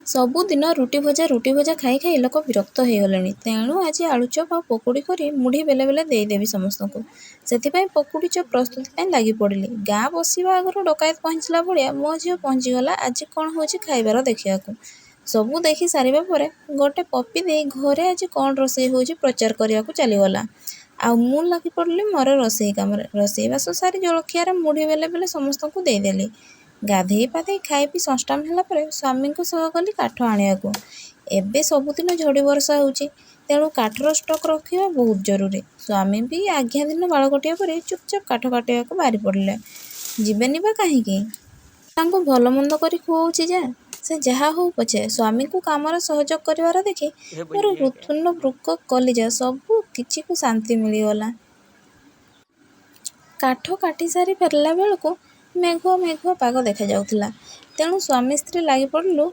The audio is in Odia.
ସବୁଦିନ ରୁଟି ଭଜା ରୁଟି ଭଜା ଖାଇ ଖାଇ ଲୋକ ବିରକ୍ତ ହେଇଗଲେଣି। ତେଣୁ ଆଜି ଆଳୁଚପ ଆଉ ପକୁଡ଼ି କରି ମୁଢ଼ି ବେଲେ ବେଲେ ଦେଇଦେବି ସମସ୍ତଙ୍କୁ। ସେଥିପାଇଁ ପକୁଡ଼ି ଚପ୍ ପ୍ରସ୍ତୁତି ପାଇଁ ଲାଗିପଡ଼ିଲି। ଗାଁ ପଶିବା ଆଗରୁ ଡକାୟତ ପହଞ୍ଚିଲା ଭଳିଆ ମୋ ଝିଅ ପହଞ୍ଚିଗଲା ଆଜି କ'ଣ ହେଉଛି ଖାଇବାର ଦେଖିବାକୁ। ସବୁ ଦେଖି ସାରିବା ପରେ ଗୋଟେ ପପି ଦେଇ ଘରେ ଆଜି କ'ଣ ରୋଷେଇ ହେଉଛି ପ୍ରଚାର କରିବାକୁ ଚାଲିଗଲା। ଆଉ ମୁଁ ଲାଗିପଡ଼ିଲି ମୋର ରୋଷେଇ କାମରେ। ରୋଷେଇବାସ ସାରି ଜଳଖିଆରେ ମୁଢ଼ି ବେଲେ ବେଲେ ସମସ୍ତଙ୍କୁ ଦେଇଦେଲି। ଗାଧେଇ ପାଧେଇ ଖାଇ ପିଇ ସଂଷ୍ଟାମ ହେଲା ପରେ ସ୍ୱାମୀଙ୍କ ସହ ଗଲି କାଠ ଆଣିବାକୁ। ଏବେ ସବୁଦିନ ଝଡ଼ି ବର୍ଷା ହେଉଛି, ତେଣୁ କାଠର ଷ୍ଟକ୍ ରଖିବା ବହୁତ ଜରୁରୀ। ସ୍ୱାମୀ ବି ଆଜ୍ଞାଧୀନ ବାଳକଟିଏ ପରି ଚୁପଚାପ କାଠ କାଟିବାକୁ ବାହାରି ପଡ଼ିଲେ। ଯିବେନି ବା କାହିଁକି? ତାଙ୍କୁ ଭଲମନ୍ଦ କରି ଖୁଅଉଛି ଯା। ସେ ଯାହା ହଉ ପଛେ, ସ୍ୱାମୀଙ୍କୁ କାମରେ ସହଯୋଗ କରିବାର ଦେଖି ଏ ମୋର भैया क्या ହୃତ୍ପିଣ୍ଡ, ବୃକ୍କ, କଲିଜା ସବୁ କିଛିକୁ ଶାନ୍ତି ମିଳିଗଲା। କାଠ କାଟି ସାରି ଫେରିଲା ବେଳକୁ ମେଘୁଆ ମେଘୁଆ ପାଗ ଦେଖାଯାଉଥିଲା। ତେଣୁ ସ୍ୱାମୀ ସ୍ତ୍ରୀ ଲାଗିପଡ଼ିଲୁ